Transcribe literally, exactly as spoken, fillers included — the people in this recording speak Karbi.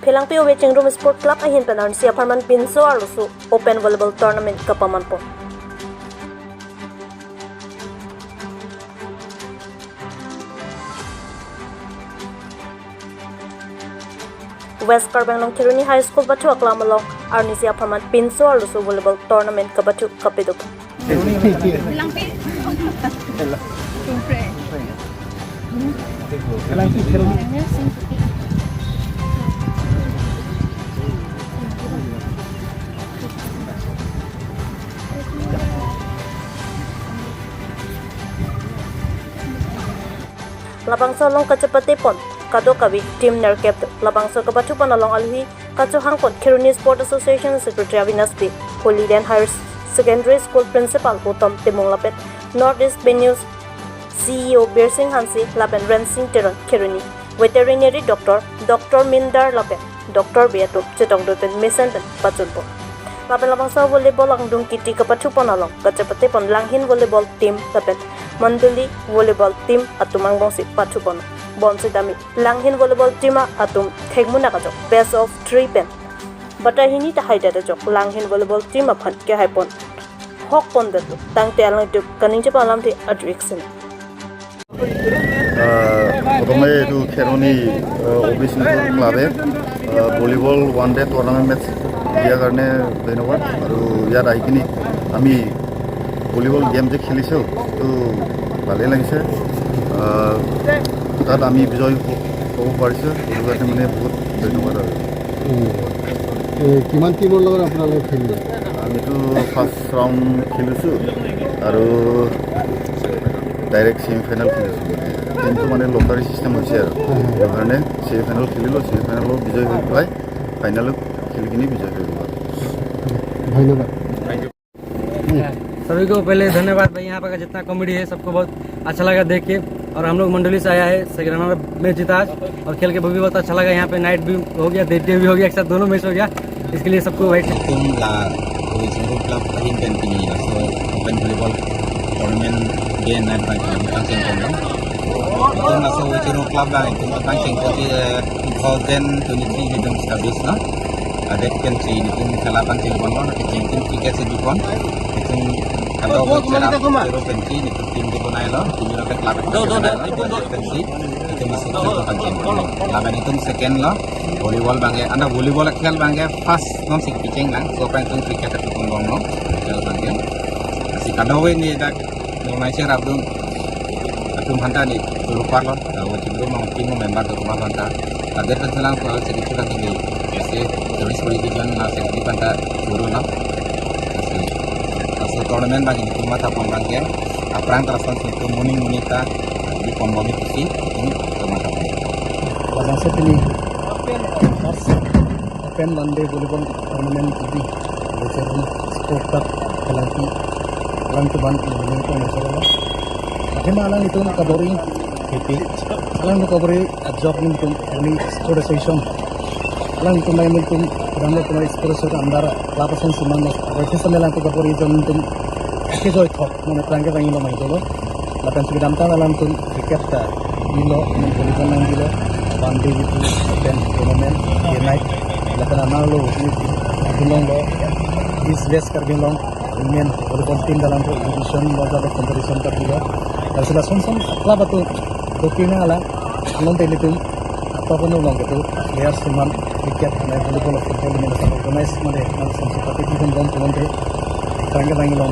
Phelangpi Ove Chingrum Sport Club ahin pen arnisi apharman pinso arloso open volleyball tournament kapamanpon. West Karbi Anglong Kheroni High School pathu aklam along arnisi apharman pinso arloso volleyball tournament kapathu kapedo. Labangso along kachepatepon kadokave team nerkep do. Labangso kapathupon along alohi kachohangpon Kheroni Sport Association Secretary Avinash Bey, Holy Land Higher Secondary School Principal Uttam Timung lapen North East Venue C E O Birsing Hanse lapen Rensing Teron, Kheroni Veterinary Doctor, Doctor Mindar lapen Doctor Bey atum chetongdun pen mesen pen pachunpon. Lapen labangso volleyball angdung kiti kapathupon along kachepatepon Langhin volleyball team lapen Mondoli volleyball team atum angbongsi pathupon. Bonsitame Langhin volleyball team atum thengmunak ajok best of three pen batai hini tahai det ajok Langhin volleyball team aphan kehaipon hokpon detlo. Tangte alangtum kaningje pu alamthe adrik sini. আহ, প্ৰথমে এইটো খেৰণি, আহ, অ' B C ক্লাবে, আহ, volleyball one day tournament match দিয়াৰ কাৰণে ধন্যবাদ। আৰু ইয়াত আহি কিনি আমি ভলীবল গেম যে খেলিছোঁ, এইটো ভালেই লাগিছে। আহ, তাত আমি বিজয়ী হ-, হ'ব পাৰিছোঁ, সেইটো কাৰণে মানে বহুত ধন্যবাদ আৰু। উম। এ, কিমান টিমৰ লগত আপোনালোকে খেলিলে? আমিতো ফাৰ্ষ্ট ৰাউণ্ড খেলিছোঁ আৰু ডাইৰেক্ট ছেমি ফাইনেল খেলিছোঁ। মানে টিমটো মানে লটাৰী ছিষ্টেম হৈছে আৰু। হয়, হয়। সেইকাৰণে ছেমি ফাইনেল খেলিলোঁ, ছেমি ফাইনেলত বিজয়ী হৈ পেলাই ফাইনেলত খেলি কিনি বিজয়ী হৈ গ'লোঁ। ধন্যবাদ। सभी को पहले धन्यवाद भाई, यहाँ पर का जितना कॉमेडी है सबको बहुत अच्छा लगा देख के। और हम लोग मंडली से आया है, सेकंड रनर मैच जीता आज और खेल के भी बहुत अच्छा लगा। यहाँ पे नाइट भी हो गया, डे भी हो गया, एक साथ दोनों मैच हो गया, इसके लिए सबको भाई। Itum la Ove Chingrum Club ahin pen pini laso open volleyball tournament day and night abang pangcheng pon. Itum laso Ove Chingrum Club abang itum pangcheng pon, eh, two thousand twenty-three itum establish lo. Adet pen si itum khela pangcheng ponlo, kecheng itum ticket si bipon. Itum kado ko chera pero pen si itum team ke bonailo, itum ke club ke bonailo, adet pen si itum masuk ke pangcheng ponlo. Laban itum second lo, volleyball abangke, anda volleyball khel abangke first non si kecheng lang, so kan itum cricket ke pon bomlo, khel abangke. Si kado we ni dak Nonai cher abdung atum hanta ni tuluparlo, Ove Chingrum abang team member do kuma hanta. Adet pen selang ko segi churan tinggi S A service division na segi panta surulo. Asi, asi tournament abang itum matha pon abangke, aphrang ta lason itum muning muning ta di pon bomji pusi itum matha pon. Labangso pini first open one day volleyball tournament kiti, Ove Chingrum Sport Club Phelangpi, alangtum an ini pun masalah. Akhirnya alanglitum kabor-i, kiti, alangtum kabor-i ajok nelitum ini Sport Association, alangtum main nelitum, kedam nelitum Sport Association andar lapasan seman, apa itu sambil alangtum kabor-i jom nelitum, oke, joy talk. Mane aphrang kevangji lo mane dolo. Lapen sugidam ta alangtum cricket ta bilo, mane volleyball nang bilo. One day itu open tournament, day night. Lapen amarlo, Karbi Anglong lo, East West Karbi Anglong women volleyball team alangtum exhibition lo, jalo competition ta bilo. Lapen sila son son club atum, dopina alang, along telitum, apa pun along itu, player seman, cricket, mane volleyball, football, mane organize, mane, mane seperti itu pun belum, belum deh. Aphrang kevangji lo.